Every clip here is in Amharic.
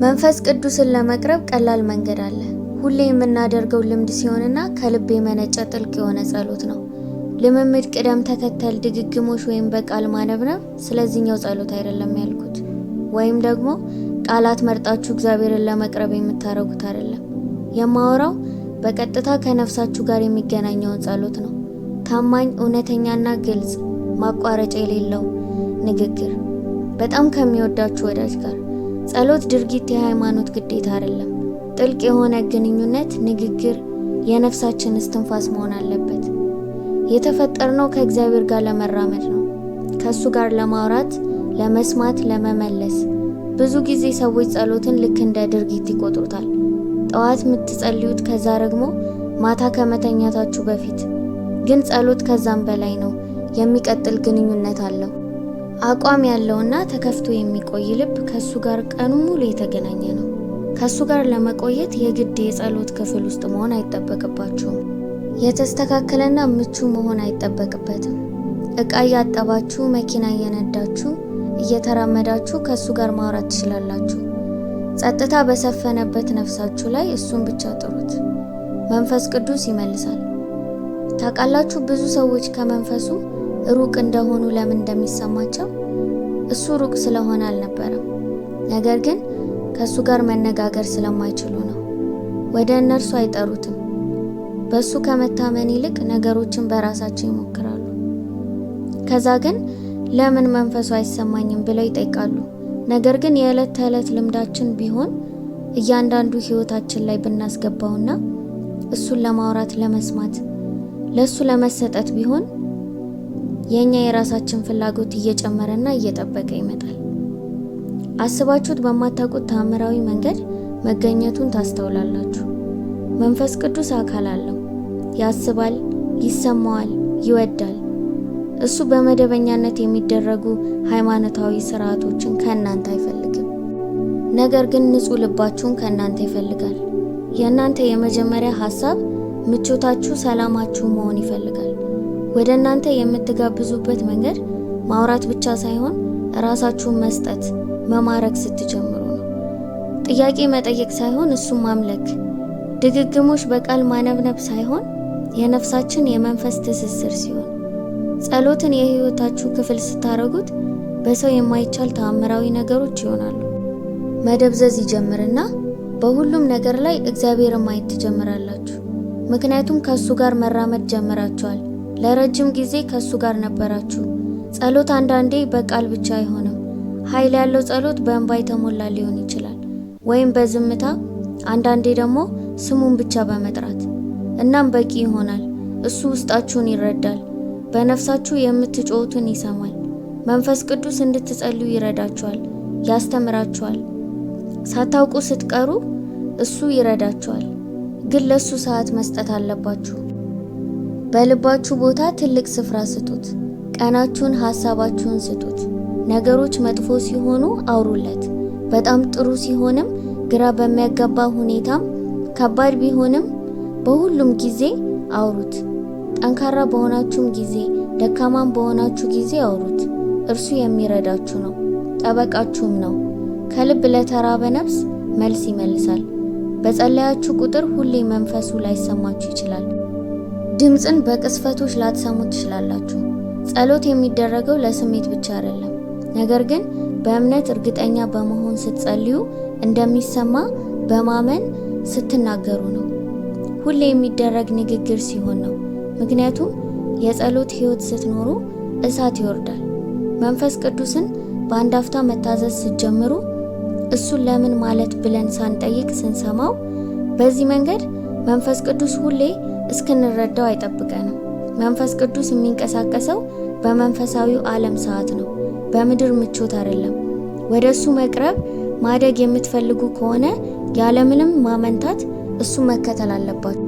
መንፈስ ቅዱስን ለመቅረብ ቀላል መንገድ አለ። ሁሌ የምናደርገው ልምድ ሲሆንና ከልብ የመነጨ ጥልቅ የሆነ ጸሎት ነው። ልምምድ፣ ቅደም ተከተል፣ ድግግሞሽ ወይም በቃል ማነብነብ ስለዚህኛው ጸሎት አይደለም ያልኩት። ወይም ደግሞ ቃላት መርጣችሁ እግዚአብሔርን ለመቅረብ የምታደርጉት አይደለም። የማወራው በቀጥታ ከነፍሳችሁ ጋር የሚገናኘውን ጸሎት ነው። ታማኝ፣ እውነተኛና ግልጽ፣ ማቋረጫ የሌለው ንግግር በጣም ከሚወዳችሁ ወዳጅ ጋር። ጸሎት ድርጊት የሃይማኖት ግዴታ አይደለም። ጥልቅ የሆነ ግንኙነት፣ ንግግር የነፍሳችን እስትንፋስ መሆን አለበት። የተፈጠርነው ከእግዚአብሔር ጋር ለመራመድ ነው። ከእሱ ጋር ለማውራት፣ ለመስማት፣ ለመመለስ። ብዙ ጊዜ ሰዎች ጸሎትን ልክ እንደ ድርጊት ይቆጥሩታል። ጠዋት የምትጸልዩት፣ ከዛ ደግሞ ማታ ከመተኛታችሁ በፊት። ግን ጸሎት ከዛም በላይ ነው። የሚቀጥል ግንኙነት አለው። አቋም ያለውና ተከፍቶ የሚቆይ ልብ ከእሱ ጋር ቀኑን ሙሉ የተገናኘ ነው። ከእሱ ጋር ለመቆየት የግድ የጸሎት ክፍል ውስጥ መሆን አይጠበቅባችሁም። የተስተካከለና ምቹ መሆን አይጠበቅበትም። እቃ እያጠባችሁ፣ መኪና እየነዳችሁ፣ እየተራመዳችሁ ከእሱ ጋር ማውራት ትችላላችሁ። ጸጥታ በሰፈነበት ነፍሳችሁ ላይ እሱን ብቻ ጥሩት። መንፈስ ቅዱስ ይመልሳል። ታውቃላችሁ፣ ብዙ ሰዎች ከመንፈሱ ሩቅ እንደሆኑ ለምን እንደሚሰማቸው? እሱ ሩቅ ስለሆነ አልነበረም፣ ነገር ግን ከእሱ ጋር መነጋገር ስለማይችሉ ነው። ወደ እነርሱ አይጠሩትም። በእሱ ከመታመን ይልቅ ነገሮችን በራሳቸው ይሞክራሉ። ከዛ ግን ለምን መንፈሱ አይሰማኝም ብለው ይጠይቃሉ። ነገር ግን የዕለት ተዕለት ልምዳችን ቢሆን እያንዳንዱ ሕይወታችን ላይ ብናስገባውና እሱን ለማውራት፣ ለመስማት፣ ለእሱ ለመሰጠት ቢሆን የእኛ የራሳችን ፍላጎት እየጨመረና እየጠበቀ ይመጣል። አስባችሁት በማታውቁት ተአምራዊ መንገድ መገኘቱን ታስተውላላችሁ። መንፈስ ቅዱስ አካል አለው። ያስባል፣ ይሰማዋል፣ ይወዳል። እሱ በመደበኛነት የሚደረጉ ሃይማኖታዊ ስርዓቶችን ከእናንተ አይፈልግም። ነገር ግን ንጹሕ ልባችሁን ከእናንተ ይፈልጋል። የእናንተ የመጀመሪያ ሀሳብ ምቾታችሁ፣ ሰላማችሁ መሆን ይፈልጋል። ወደ እናንተ የምትጋብዙበት መንገድ ማውራት ብቻ ሳይሆን ራሳችሁን መስጠት፣ መማረክ ስትጀምሩ ነው። ጥያቄ መጠየቅ ሳይሆን እሱን ማምለክ፣ ድግግሞሽ በቃል ማነብነብ ሳይሆን የነፍሳችን የመንፈስ ትስስር ሲሆን፣ ጸሎትን የህይወታችሁ ክፍል ስታደርጉት በሰው የማይቻል ተአምራዊ ነገሮች ይሆናሉ። መደብዘዝ ይጀምርና በሁሉም ነገር ላይ እግዚአብሔርን ማየት ትጀምራላችሁ። ምክንያቱም ከእሱ ጋር መራመድ ጀምራችኋል። ለረጅም ጊዜ ከእሱ ጋር ነበራችሁ። ጸሎት አንዳንዴ በቃል ብቻ አይሆንም። ኃይል ያለው ጸሎት በእንባ የተሞላ ሊሆን ይችላል፣ ወይም በዝምታ፣ አንዳንዴ ደግሞ ስሙን ብቻ በመጥራት። እናም በቂ ይሆናል። እሱ ውስጣችሁን ይረዳል። በነፍሳችሁ የምትጮሁትን ይሰማል። መንፈስ ቅዱስ እንድትጸልዩ ይረዳችኋል፣ ያስተምራችኋል። ሳታውቁ ስትቀሩ እሱ ይረዳችኋል። ግን ለእሱ ሰዓት መስጠት አለባችሁ። በልባችሁ ቦታ ትልቅ ስፍራ ስጡት። ቀናችሁን፣ ሀሳባችሁን ስጡት። ነገሮች መጥፎ ሲሆኑ አውሩለት። በጣም ጥሩ ሲሆንም፣ ግራ በሚያጋባ ሁኔታም፣ ከባድ ቢሆንም በሁሉም ጊዜ አውሩት። ጠንካራ በሆናችሁም ጊዜ፣ ደካማም በሆናችሁ ጊዜ አውሩት። እርሱ የሚረዳችሁ ነው፣ ጠበቃችሁም ነው። ከልብ ለተራበ ነፍስ መልስ ይመልሳል። በጸለያችሁ ቁጥር ሁሌ መንፈሱ ላይሰማችሁ ይችላል። ድምፅን በቅስፈቶች ላትሰሙ ትችላላችሁ። ጸሎት የሚደረገው ለስሜት ብቻ አይደለም፣ ነገር ግን በእምነት እርግጠኛ በመሆን ስትጸልዩ እንደሚሰማ በማመን ስትናገሩ ነው። ሁሌ የሚደረግ ንግግር ሲሆን ነው። ምክንያቱም የጸሎት ሕይወት ስትኖሩ እሳት ይወርዳል። መንፈስ ቅዱስን በአንድ አፍታ መታዘዝ ስትጀምሩ፣ እሱን ለምን ማለት ብለን ሳንጠይቅ ስንሰማው፣ በዚህ መንገድ መንፈስ ቅዱስ ሁሌ እስክንረዳው አይጠብቀንም። መንፈስ ቅዱስ የሚንቀሳቀሰው በመንፈሳዊው ዓለም ሰዓት ነው፣ በምድር ምቾት አይደለም። ወደ እሱ መቅረብ ማደግ የምትፈልጉ ከሆነ ያለምንም ማመንታት እሱ መከተል አለባችሁ።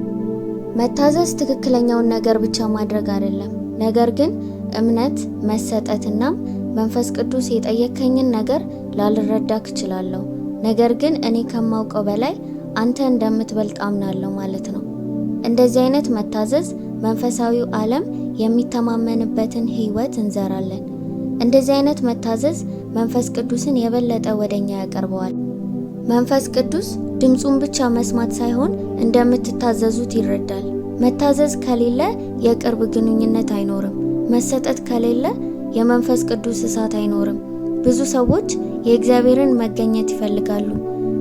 መታዘዝ ትክክለኛውን ነገር ብቻ ማድረግ አይደለም፣ ነገር ግን እምነት መሰጠትና መንፈስ ቅዱስ የጠየከኝን ነገር ላልረዳክ እችላለሁ፣ ነገር ግን እኔ ከማውቀው በላይ አንተ እንደምትበልጥ አምናለሁ ማለት ነው። እንደዚህ አይነት መታዘዝ መንፈሳዊው ዓለም የሚተማመንበትን ሕይወት እንዘራለን። እንደዚህ አይነት መታዘዝ መንፈስ ቅዱስን የበለጠ ወደኛ ያቀርበዋል። መንፈስ ቅዱስ ድምፁን ብቻ መስማት ሳይሆን እንደምትታዘዙት ይረዳል። መታዘዝ ከሌለ የቅርብ ግንኙነት አይኖርም። መሰጠት ከሌለ የመንፈስ ቅዱስ እሳት አይኖርም። ብዙ ሰዎች የእግዚአብሔርን መገኘት ይፈልጋሉ፣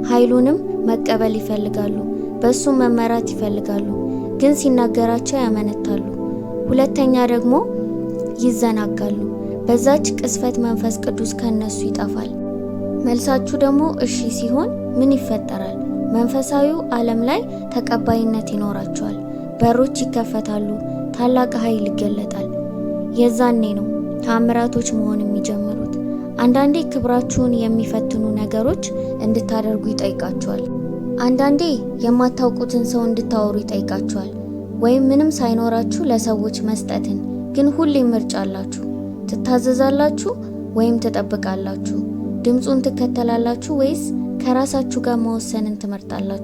ኃይሉንም መቀበል ይፈልጋሉ፣ በእሱም መመራት ይፈልጋሉ። ግን ሲናገራቸው ያመነታሉ። ሁለተኛ ደግሞ ይዘናጋሉ። በዛች ቅስፈት መንፈስ ቅዱስ ከነሱ ይጠፋል። መልሳችሁ ደግሞ እሺ ሲሆን ምን ይፈጠራል? መንፈሳዊው ዓለም ላይ ተቀባይነት ይኖራቸዋል። በሮች ይከፈታሉ። ታላቅ ኃይል ይገለጣል። የዛኔ ነው ተአምራቶች መሆን የሚጀምሩት። አንዳንዴ ክብራችሁን የሚፈትኑ ነገሮች እንድታደርጉ ይጠይቃችኋል። አንዳንዴ የማታውቁትን ሰው እንድታወሩ ይጠይቃችኋል። ወይም ምንም ሳይኖራችሁ ለሰዎች መስጠትን። ግን ሁሌም ምርጫ አላችሁ። ትታዘዛላችሁ ወይም ትጠብቃላችሁ። ድምፁን ትከተላላችሁ ወይስ ከራሳችሁ ጋር መወሰንን ትመርጣላችሁ?